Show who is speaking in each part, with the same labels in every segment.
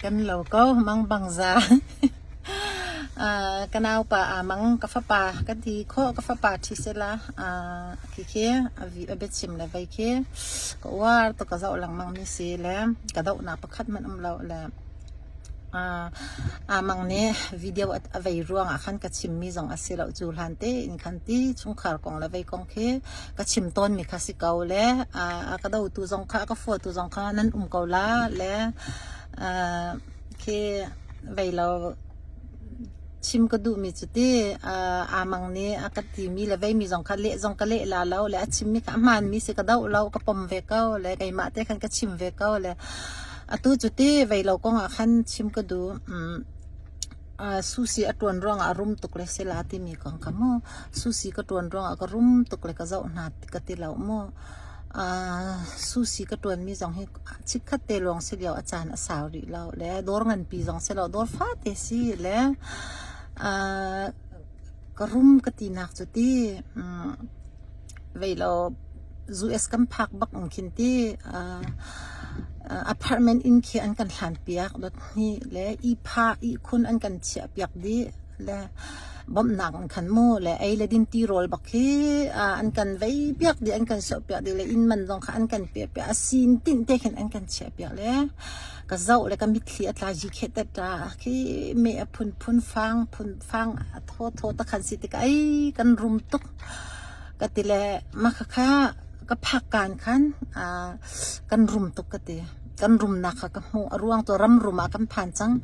Speaker 1: Kan lo ko mang bang za. Ka naupa aa mang ka fapa ka ti khawh ka fapa ṭhi sehla khikhi a biachim le vei khi ka uar tuk ka zoh lengmang mi si le ka dohnak pakhat hmanh um lo le aa mang nih video a vei ruangah khan ka chimmi zong a si lo cu hlan tein khan ti chungkhar kong le vei kong khi ka chim tawnmi kha si ko le a ka dotu zong kha a ka fuatu zong kha nan um ko la le khi vei lo chim ka duhmi cu ti aa mang nih a ka timi le veimi zong kha leh zong ka leh la lo le a chimmi kha a hmaanmi si ka doh lo ka pom ve ko le keimah te khan ka chim ve ko le atu cu ti vei lo kong ah khan chim ka duh. Sushi a ṭuan ruangah a rum tuk le si la timi kong kha mu. Sushi ka ṭuan ruangah ka rum tuk le ka zoh hna ka ti lo mu. Sushi ka ṭuanmi zong hi chikkhat te lawng si lio a caan a sau rih lo le dawr nganpi zong si lo dawr fate si le ka rum ka tinak cu ti vei lo US kan phak bak in khin ti apartment inn khi an kan hlan piak dot hnih le ihphah ihkhun an kan chiah piak dih le bawmhnak in khan mu le ei le din tirawl bak khi an kan vei piak dih an kan soh piak dih le inn man zong kha an kan piah piak a sin tinh te khin an kan chiah piak le ka zoh le ka mitthli a tla ji khet te ta khi me a phunphun fang phun fang a thaw thaw ta khan si tikah ei kan rum tuk ka ti le mah khakha ka phak kaan khan kan rum tuk ka ti. Kan rumnak kha ka hmuh. A ruang cu ram rum ah kan phan cang.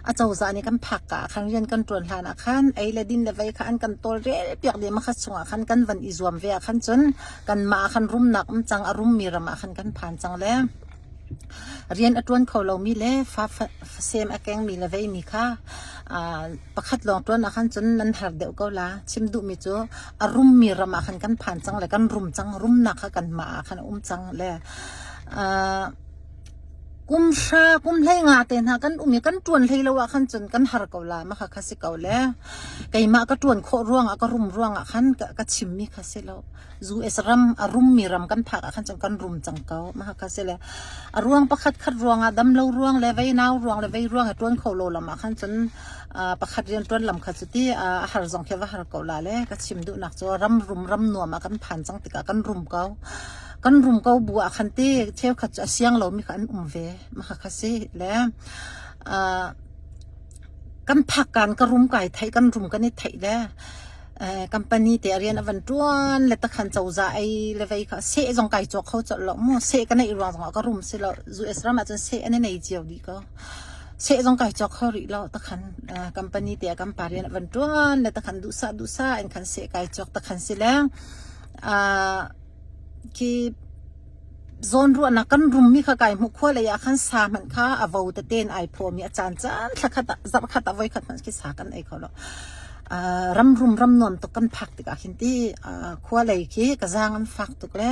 Speaker 1: A cozah nih kan phak ka ah khan rian kan ṭuan hlan ah khan ei le din le vei kha an kan tawlrel piak dih. Mah kha chungah khan kan van i zuam ve ah khan cun kanmah ah khan rumnak um cang. A rummi ram ah khan kan phan cang le rian a ṭuan kho lomi le fa fasem a kengmi le veimi kha pakhat lawng ṭuan ah khan cun nan har deuh ko la. Chim duhmi cu a rummi ram ah khan kan phan cang le kan rum cang. Rumnak kha kanmah ah khan a um cang le kum hra kum hlei nga te hna kan um i kan ṭuan hlei lo ah khan cun kan har ko la. Mah kha kha si ko le keimah ka ṭuan khawh ruangah ka rum ruangah khan ka chimmi kha si lo. US ram a rummi ram kan phak ah khan cun kan rum cang ko. Mah kha si le a ruang pakhat khat ruangah dam lo ruang le vei nau ruang le vei ruang i ṭuan kho lo lam ah khan cun pakhat rian ṭuan lam kha cu ti a har zong khi va har ko la le ka chim duhnak cu ram rum ram nuam ah kan phan cang tikah kan rum ko. Kan rum ko bu ah khan ti cheukhat cu a siang lomi kha an um ve. Mah kha si le kan phak kan ka rum kai theih kan rum kan i theih le company te rian a van ṭuan le takhan cozah ei le vei kha seh zong kai cawk kho colh lo mu seh ka neih ruang zongah ka rum si lo US ram ah cun seh an i nei cio dih ko seh zong kai cawk kho rih lo takhan company te kan pa rian a van ṭuan le takhan duhsah duhsah in khan seh kai cawk takhan si le khi Zawnruahnak kan rummi kha kai hmuh khua lei ah khan sa hmanh kha a vo tete in ai phawmi a caan caan thlakhat ah zarhkhat ah voikhat hmanh khi sa kan ei kho lo. Uh, ram rum ram nuam tuk kan phak tikah khin ti uh, khua lei khi ka zaang an fak tuk le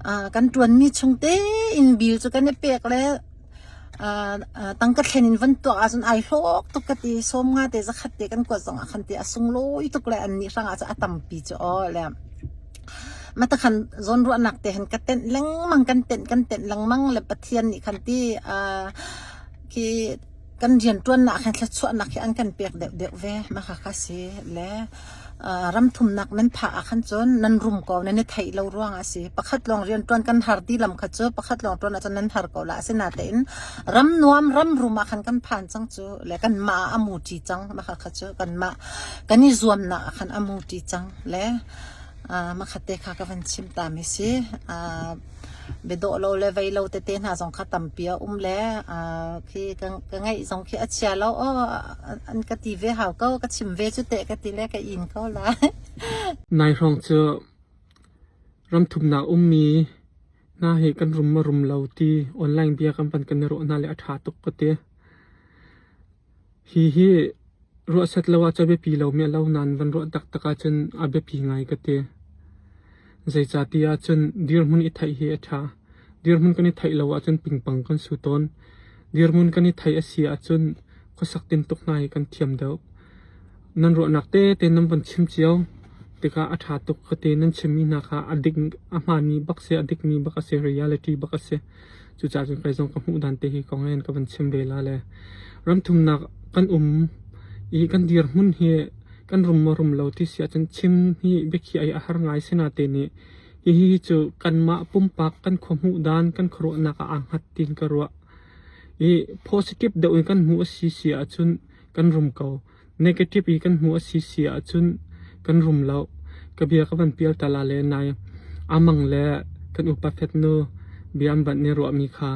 Speaker 1: uh, kan ṭuanmi chung te in bil cu kan i pek le Tangka thlen in van tuah ahcun ai hlawk tuk ka ti. Sawmnga te zakhat te kan kuat zong ah khan ti a sunglawi tuk le annih hrang ah cun a tampi cu aw le matakhan zawnruahnak te han ka tenh lengmang kan tenh kan tenh lengmang le Pathian nih khan ti khi kan rianṭuannak khan thluachuahnak hi an kan pek deuhdeuh ve mah kha si le ram thumnak nan phah ah khan cun nan rum ko nan i theih lo ruangah a si. Pakhat lawng rianṭuan kan har ti lam kha cu pakhat lawng ṭuan ahcun nan har ko la. Asinain ram nuam ram rum ah khan kan phan cang cu le kanmah ah a muṭi cang mah kha cu kanmah kan i zuamnak ah khan a muṭi cang le mah kha te kha ka van chim ta mi si. Biadawh lo le vei lo tete hna zong kha tampi a um le khi ka ngaih zong khi a chia lo aw an ka ti ve hau ko ka chim ve cu teh ka ti le ka in ko lai.
Speaker 2: Nai hrawng cu ramthumnak ummi hna hi kan rum ma rum lo ti online bia kan van kan i ruah hna le a ṭha tuk ka ti. Hihi ruah set lo ahcun a biapi lomi a lo nain van ruah taktak ahcun a biapi ngai ka ti. Zeicahtiah ahcun dirhmun i theih hi a ṭha. Dirhmun kan i theih lo ahcun pingpang kan su tawn. Dirhmun kan i theih a si ahcun khuasak tintuk hna hi kan thiam deuh. Nan ruahnak tete nan von chim cio. Tikah a ṭha tuk ka ti. Nan chimmi hna kha a dik a hmaanmi bak si, a dikmi bak a si, reality bak a si. Cucaah cun kei zong ka hmuh dan te hi kong in ka van chim ve la le ramthumnak kan um i kan dirhmun hi kan rum maw rum lo ti si ahcun chim hi biakhiah hi a har ngai sinatein nih hihi cu kanmah pumpak kan khua hmuh dan kan khuaruahnak ah aa hngat tiin ka ruah. I positive deuh in kan hmuh a si si ahcun kan rum ko. Negative i kan hmuh a si si ahcun kan rum lo. Ka bia ka van pial ta la le nai amang le kan upa fetnu bia an van i ruahmi kha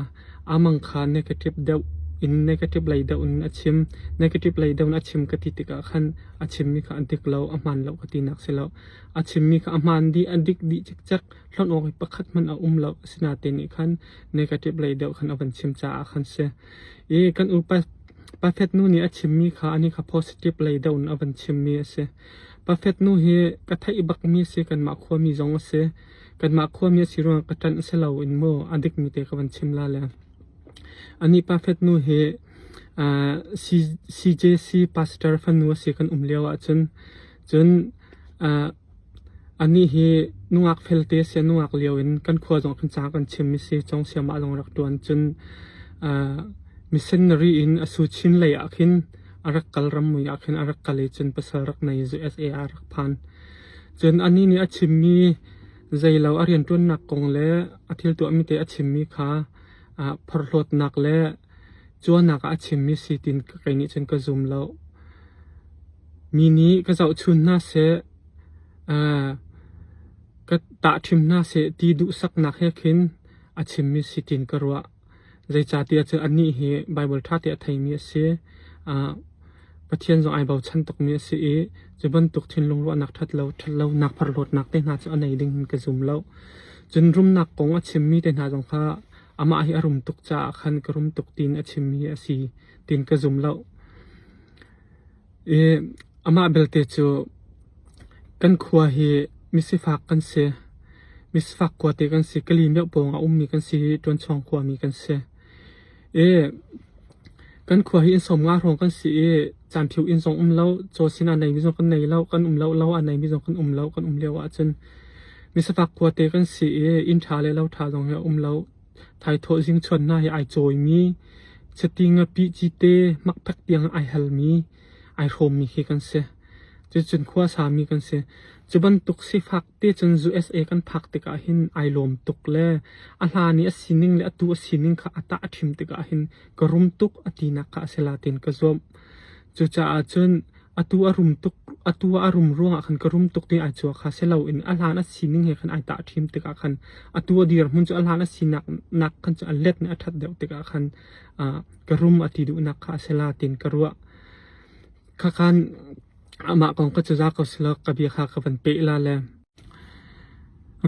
Speaker 2: amang kha negative deuh in negative lei deuh in a chim. Negative lei deuh in a chim ka ti tikah khan a chimmi kha a dik lo, a hmaan lo ka tinak si lo. A chimmi kha a hmaan dih, a dik dih cikcek. Hlonh awk i pakhat hmanh a um lo. Asinain nih khan negative lei deuh khan a van chim caah khan si. I kan upa Pafet nu nih a chimmi kha anih kha positive lei deuh in a van chimmi a si. Pafet nu hi ka theih bakmi a si, kanmah khuami zong a si. Kanmah khuami a si ruangah ka ṭanh a si lo in mu a dikmi te ka van chim la le. Anih Pafet nu hi CJC pastor fanu a si kan um lio ahcun. Cun Anih hi nungak felte a si. Nungak lio in kan khua zong kan ca kan chim i si. Congsiam ah zong rak ṭuan. Cun missionary in a Suchin lei ah khin a rak kal rammui ah khin a rak kal i cun pasal rak nei USA ah a rak phan. Cun anih nih a chimmi zeilo a rianṭuannak kong le a thil tuahmi te a chimmi kha phorhlawtnak le cuanak ah a chimmi si tiin kei nih cun ka zum lo. Mi nih ka zohchun hna seh, ka tahṭhim hna seh ti duhsaknak he khin a chimmi si tiin ka ruah. Zeicahtiah cun anih hi Baibal ṭha te a theimi a si. Pathian zong ai bochan tukmi a si i cu bantuk thinlung ruahnak ṭhat lo, ṭhat lonak, phorhlawtnak te hna cu a nei ding in ka zum lo. Cun rumnak kong a chimmi te hna zong kha amah hi a rum tuk caah khan ka rum tuk tiin a chimmi a si tiin ka zum lo. I amah belte cu kan khua hi misifak kan si. Misifak khuate kan si. Kali mioh pawng ah ummi kan si i ṭuanchuang khuami kan si. I kan khua hi inn 50 hrawng kan si i caanphio inn zong um lo, caw sin a neimi zong kan nei lo, kan um lo, lo a neimi zong kan um lo. Kan um lio ahcun misifak khuate kan si i inn ṭha le lo ṭha zong hi a um lo. Thaithawh zingchuan hna hi ai cawimi, chiti ngapih cite makphek tiang ai halmi, ai hrawmmi khi kan si. Cucun khua sami kan si. Cu bantuk sifak te cun USA kan phak tikah hin ai lawm tuk le a hlan i a sining le atu a sining kha a tah a ṭhim tikah hin ka rum tuk a tinak kha a si la tiin ka zuamh. Cucaah cun atu a rum tuk atu a rum ruangah khan ka rum tuk ti ai cua kha si loin a hlan a sining he khan ai tah ṭhim tikah khan atu a dirhmun cu a hlan a sinak nak khan cu a let nih a ṭhat deuh tikah khan ka rum a ti duhnak kha a si la tiin ka ruah. Khakhan amah kong ka cu za ko silo ka bia kha ka van peh la le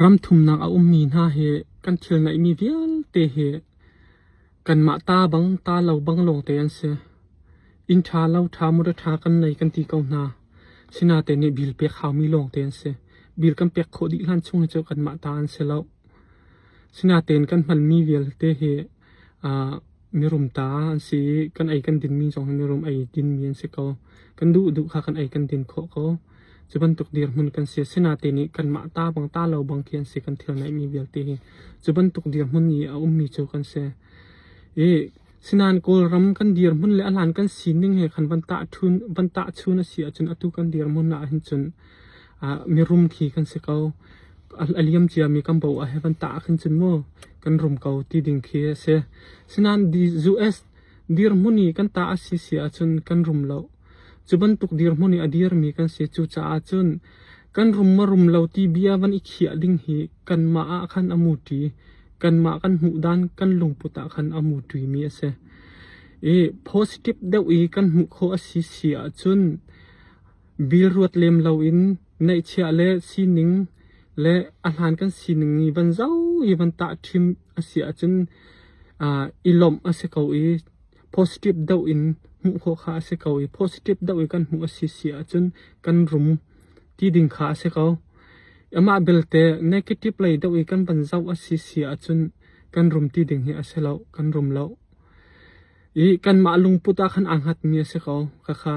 Speaker 2: ram thumnak a ummi hna hi kan thil ngeihmi vialte hi Kanmah ta bang ta lo bang lawngte an si. Inn ṭha lo ṭha mura ṭha kan nei kan ti ko hna. Sinain nih bil pek haumi lawngte an si. Bil kan pek khawh dih hlan chung hi cu kanmah ta an si lo. Sinain kan hmanmi vialte hi mirum ta an si i kan ei kan dinmi zong hi mirum ei dinmi an si ko. Kan duh duh kha kan ei kan din khawh ko. Cu bantuk dirhmun kan si. Asinain nih kanmah ta bang ta lo bang khi an si kan thil ngeihmi vialte hi. Cu bantuk dirhmun i a ummi cu kan si. I sinain Kawlram kan dirhmun le a hlan kan sining he khan van tahchun van tahchun a si ahcun atu kan dirhmun ah hin cun mirum khi kan si ko. A liam ciami kan bo ah he van tah khin cun mu kan rum ko ti ding khi a si. Sinain US dirhmun i kan tah a si si ahcun kan rum lo. Cu bantuk dirhmun i a dirmi kan si. Cucaah cun kan rum maw rum lo ti bia van i khiah ding hi kanmah ah khan a muṭi. Kanmah kan hmuh dan kan lungput ah khan a muṭimi a si. I positive deuh i kan hmuh khawh a si si ahcun bil ruat lem loin neihchiah le sining le a hlan kan sining i van zoh i van tahṭhim a si ahcun i lawmh a si ko i positive deuh in hmuh khawh kha a si ko i positive deuh i kan hmuh a si si ahcun kan rum ti ding kha a si ko. Amah belte negative lei deuh i kan van zoh a si si ahcun kan rum ti ding hi a si lo, kan rum lo. I kanmah lungput ah khan aa hngatmi a si ko khakha.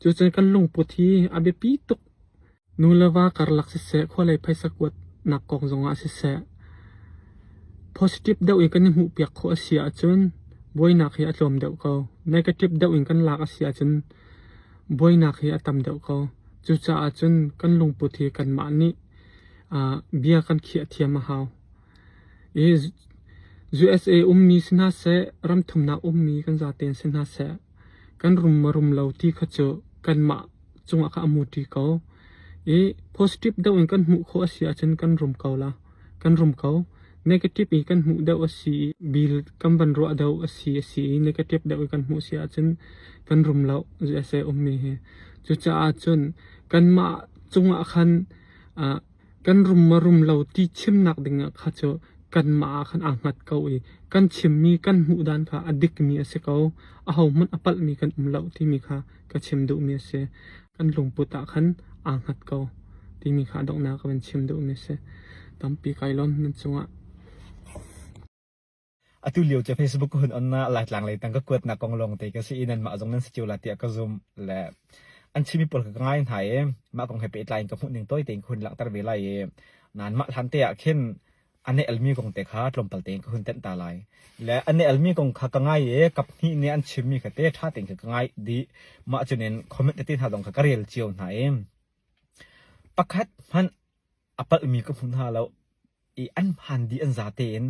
Speaker 2: Cucun kan lungput hi a biapi tuk. Nu le va karlak siseh, khualei phaisa kuatnak kong zongah siseh, positive deuh in kan i hmuhpiak khawh a si ahcun buainak hi a tlawm deuh ko. Negative deuh in kan lak a si ahcun buainak hi a tam deuh ko. Cucaah cun kan lungput hi kanmah nih bia kan khiah thiam a hau. I USA ummi si hna seh, ramthumnak ummi kan zaten si hna seh, kan rum maw rum lo ti kha cu kanmah cungah kha a muṭi ko. I positive deuh in kan hmuh khawh a si ahcun kan rum ko la. Kan rum ko. Negative i kan hmuh deuh a si i bill kan van ruah deuh a si a si i negative deuh i kan hmuh si ahcun kan rum lo USA ummi hi. Cucaah cun kanmah cungah khan kan rum maw rum lo ti chimnak dingah kha cu kanmah ah khan aa hngat ko i kan chimmi kan hmuh dan kha a dikmi a si ko. Ahohmanh a palhmi kan um lo timi kha ka chim duhmi a si. Kan lungput ah khan aa hngat ko timi kha a donghnak ka van chim duhmi a si. Tampi kai lawm nan cungah.
Speaker 3: Atu lio cu Facebook ka hun on na Laitlang lei tang ka kuatnak kong lawng te ka si i nanmah zong nan si cio la tiah ka zumh le an chimmi pawl kha ka ngai hna i mah kong he pehtlai in ka hmuh ning tawi tein ka hun langhter ve lai i nain mah hlan te ah khin a ne almi kong te kha tlawmpal tein ka hun tenh ta lai. Le a ne almi kong kha ka ngai i kap hnih nih an chimmi kha te ṭha tein kha ka ngai dih. Mah cunin comment tete hna zong kha ka rel cio hna i pakhat hmanh a palhmi ka hmu hna lo. I an hmaan dih an za tein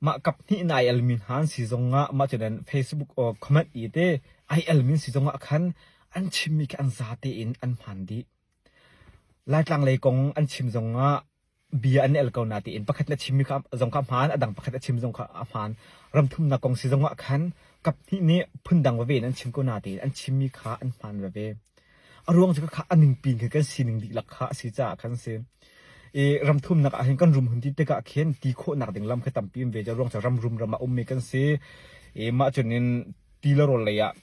Speaker 3: mah kap hnih in ai almi hna an si zongah mah cu nan Facebook or comment i te ai almi si zongah khan an chimmi khi an za tein an hmaan dih. Laitlang lei kong an chim zongah bia an el ko na tiin pakhat na chimmi kha zong kha hmaan a dang pakhat a chim zong kha a hmaan ramthumnak kong si zongah khan kap hnih nih phundang veve in an chim ko na tiin an chimmi kha an hmaan veve. A ruang cu kha a ningpi in kan sining dihlak kha a si caah khan si. I ramthumnak ah hin kan rum hun ti tikah khin ti khawhnak ding lam kha tampi um ve cu ruang cu ram rum ram ah ummi kan si. I mah cun in ti le rawl lei ah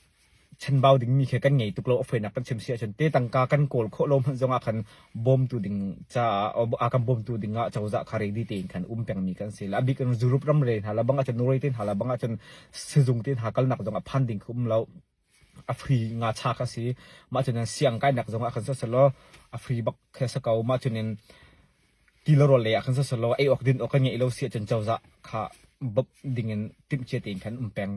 Speaker 3: chanbau dingmi khi kan ngei tuk lo a fawinak kan chim si ahcun te tangka kan kawl khawh lo hmanh zongah khan bawmtu ding caah a kan bawmtu ding ah cozah kha ready tein khan um pengmi kan si. A bik in Europe ram re hna la bang ahcun Norway te hna la bang ahcun sizung te hna kalnak zongah phan ding khi um lo. A free nga cha kha si. Mah cun siang kainak zong ah khan siselaw a free bak khi a si ko. Mah cun in ti le rawl lei ah khan siselaw ei awk din awk kan ngeih lo si ahcun cozah kha bawmh ding in timhcia tein khan um peng.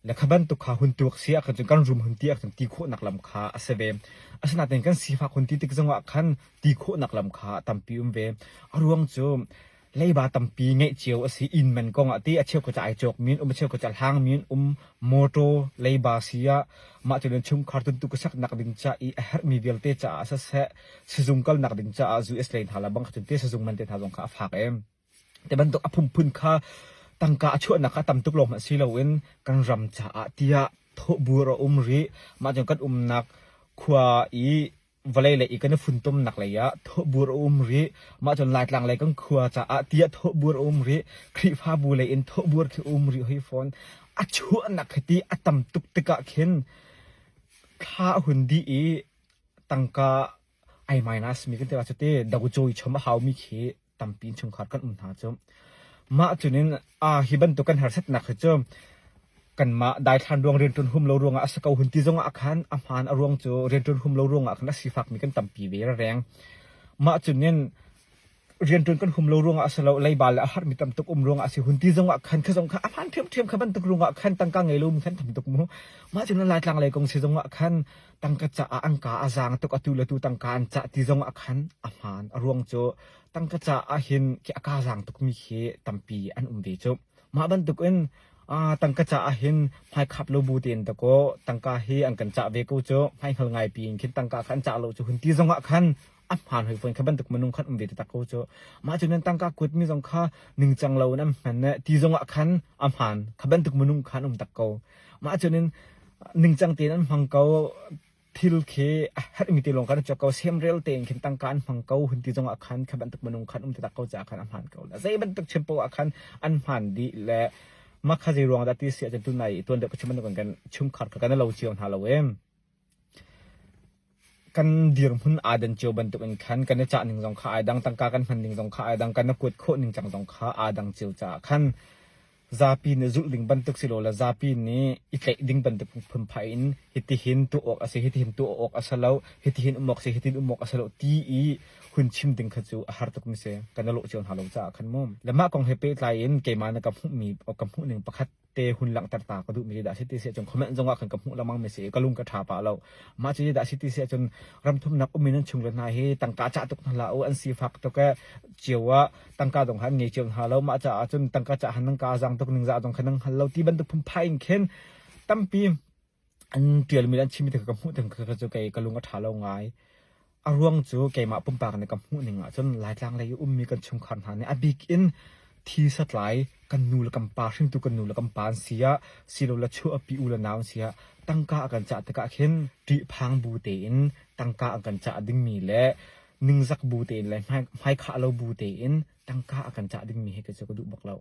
Speaker 3: Le kha bantuk kha hun tuak si ahkhan cun kan rum hun ti ahcun ti khawhnak lam kha a si ve. Asinain kan sifak hun ti tik zongah khan ti khawhnak lam kha tampi um ve. A ruang cu leiba tampi ngeih cio a si. Inn man kong ah ti a cheukhat cu ai cawk mi an um, a cheukhat cu a hlang mi an um. Motor leiba si ah mah cu chungkhar tuntu ka saknak ding ca i a herhmi vialte caah siseh, sizung kalnak ding caah US lei hna le bang kha cun te sizung man te hna zong kha a fak em. Te bantuk a phunphun kha tangka a chuahnak kha tam tuk lawng hmanh si loin kan ram caah tiah thawhbur a um rih. Mah cun kan umnak khua i vawlei lei i kan i funtomnak lei ah thawhbur a um rih. Mah cun Laitlang lei kan khua caah tiah thawhbur a um rih. Khrihfabu lei in thawhbur khi um rih hoi fawn. A chuahnak khi ti a tam tuk tikah khin thla a hun dih i tangka ai minus mi kan ti la cu te do cawi chom a haumi khi tampi innchungkhar kan um hna cu. Mah cunin hi bantuk kan harsatnak hi cu kanmah daithlan ruang rianṭuan hum lo ruangah a si ko hun ti zongah khan a hmaan a ruang cu rianṭuan hum lo ruangah khan a sifakmi kan tampi ve reng. Mah cunin rianṭuan kan hum lo ruangah a si lo leiba le a harmi tam tuk um ruangah a si hun ti zongah khan kha zong kha a hmaan ṭhiamṭhiam kha bantuk ruangah khan tangka ngei lomi khan tam tuk mu. Mah cunin Laitlang lei kong si zongah khan tangka caah an ka a zaang tuk atu le tu tangka an cah ti zongah khan a hmaan a ruang cu tangka caah hin khi a ka zaang tukmi khi tampi an um ve cu mah bantuk in tangka caah hin hmaikhap lo bu tein dakaw tangka hi an kan cah ve ko cu hmaihngal ngai pi in khin tangka kha an cah lo cu hun ti zongah khan a hmaan hoi fawn kha bantuk minung khan um ve taktak ko cu mah cu nan tangka kuat mi zong kha ningcang lo in an hman ti zongah khan a hmaan kha bantuk minung khan um tak ko Mah cun in ningcang tein an hmang ko. Thil khi a herhmi te lawng kan cawk ko. Semrel tein khin tangka an hmang ko. Hun ti zongah khan kha bantuk minung khan um taktak ko caah khan a hmaan ko. Zei bantuk chim poah khan an hmaan dih le mah kha zei ruang dah ti si ahcun tunai i tuan deuh ka chim bantuk kan chungkhar kha kan i lo cio hna lo em. Kan dirhmun aa dan cio bantuk in khan kan i cah ning zong kha ai dang, tangka kan hman ning zong kha ai dang, kan i kuat khawh ning cang zong kha aa dang cio caah khan. Zapi nih zulh ding bantuk si lo le zapi nih i tlaih ding bantuk phunphai in hitihin tuah awk a si, hitihin tuah awk a si lo, hitihin um awk si, hitihin um awk a si lo ti i hun chim ding kha cu a har tuk mi si. Kan i lawh cio hna lo caah khan mu. Le mah kong he pehtlai in keimah na ka hmuhmi ka hmuh ning pakhat te hun langhter ta ka duhmi dah si ti si ahcun comment zong ah khan ka hmuh lengmang mi si i ka lung ka ṭha pah lo. Mah cu dah si ti si ahcun ramthumnak ummi nan chungle hna hi tangka cah tuk hna hlah u an sifak tuk ee cio ah tangka zong kha an ngei cio hna lo mah caah cun tangka cah han nan ka zang tuk ningzah zong kha nan hngal lo ti bantuk phunphai in khin tampi an ṭialmi le an chimmi te kha ka hmuh tik kha cu kei ka lung a ṭha lo ngai. A ruang cu keimah pumpak nih ka hmuh ning ahcun Laitlang lei i ummi kan chungkhar hna nih a bik in thi satlai kan nu le kan pa hringtu kan nu le kan pa an si ah silole chuahpi u le nau an si ah tangka a kan cah tikah khin ṭihphang bu tein tangka an kan cah dingmi le ningzak bu tein le hmaikhah lo bu tein tangka a kan cah dingmi hi kei cu ka duh bak lo.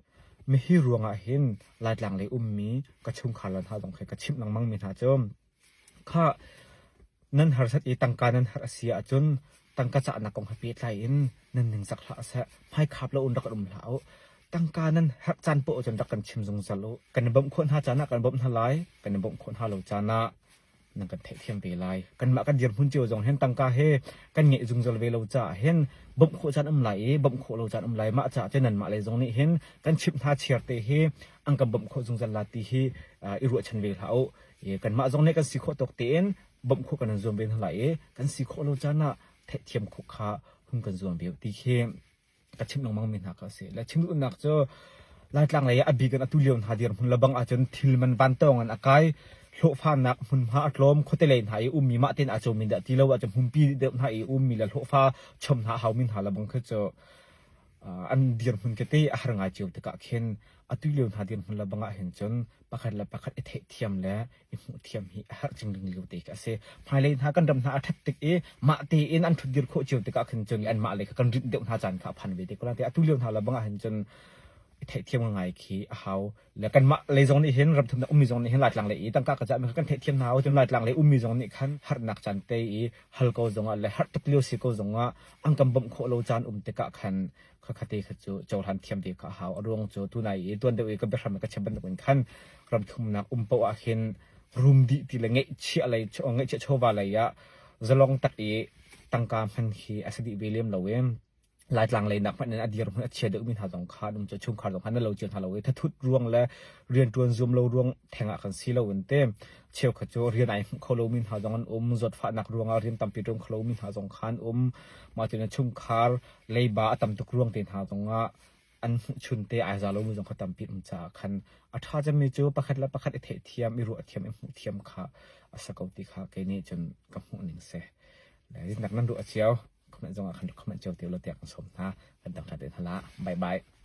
Speaker 3: Mihi ruangah hin Laitlang lei ummi ka chungkhar le hna zong khi ka chimh lengmang mi hna cu kha nan harsat i tangka nan har a si ahcun tangka cahnak kong he pehtlai in nan ningzak hlah seh, hmaikhap lo in rak um hlah u. Tangka nan herh caan poah cun rak kan chim zungzal u. Kan i bawmh khawh hna caan ah kan bawmh hna lai, kan i bawmh khawh hna lo caan ah nan kan theihthiam ve lai. Kanmah kan dirhmun cio zong hin tangka he kan ngeih zungzal ve lo caah hin bawmh khawh caan um lai i bawmh khawh lo caan um lai. Mah caah cun nanmah lei zong nih hin kan chimh hna chiar te hi an kan bawmh khawh zungzal la ti hi i ruahchan ve hlah u. Kanmah zong nih kan si khawh tawk tein bawmh khawh kan in zuam ve hna lai i kan si khawh lo caan ah theihthiam khawh kha hun kan zuam ve ti khi ka chim lengmang mi hna kha a si. Le chim duhnak cu Laitlang lei ah a bik in atu lio hna dirhmun le bang ahcun thil man vantawng in a kai hlawhfanak hmunhma a tlawm khuate lei hna i ummi mah tein aa cawmi dah ti lo ahcun hmunpi deuh hna i ummi le hlawhfa chom hna a haumi hna le bang khi cu an dirhmun tete a har ngai cio tikah khin atu lio hna dirhmun le bang ah hin cun pakhat le pakhat i theihthiam le i hmuhthiam hi a herh cing lio te khi a si. Hmailei hna kan ram hna a ṭhat tik i mah tein an ṭhutdir khawh cio tikah khin cun anmah lei kha kan rinh deuh hna caan kha a phan ve te ko lai. Atu lio hna le bang ah hin cun i theihthiam ngai khi a hau. Le kanmah lei zong nih hin ramthumnak ummi zong nih hin Laitlang lei i tangka ka cahmi kha kan theihthiam hna cun Laitlang lei ummi zong nih khan harnak caan te i hal ko zongah le har tuk lio si ko zongah an kan bawmh khawh lo caan um tikah khan khakhate kha cu cohlan thiam ve kha a hau. A ruang cu tunai i tuan deuh i ka biahram ka chim bantuk in khan ramthumnak um paoh ah hin rum dih ti le ngeihchiah lei ngeihchiah chawva lei ah zalong tak i tangka hman hi a si dih ve lem lo i Laitlang lei nak hmanh in a dirhmun a chia deuhmi hna zong kha an um cu chungkhar zong kha na lo cio hna lo i thathut ruang le rianṭuan zuam lo ruang theng ah kan si lo in te cheukhat cu rian ai hmuh kho lomi hna zong an um zawtfahnak ruangah rian tampi ṭuan kho lomi hna zong kha an um mah cu chungkhar leiba a tam tuk ruang te hna zongah an hmuhchun te ai za lomi zong kha tampi um caah khan a ṭha cemmi cu pakhat le pakhat i theihthiam i ruahthiam i hmuhthiam kha a si ko ti kha kei nih cun ka hmuh ning si. Nak nan ruah cio comment zongah khan comment cio te law tiah kan sawm hna kan dang ṭhan te hna la bye bye.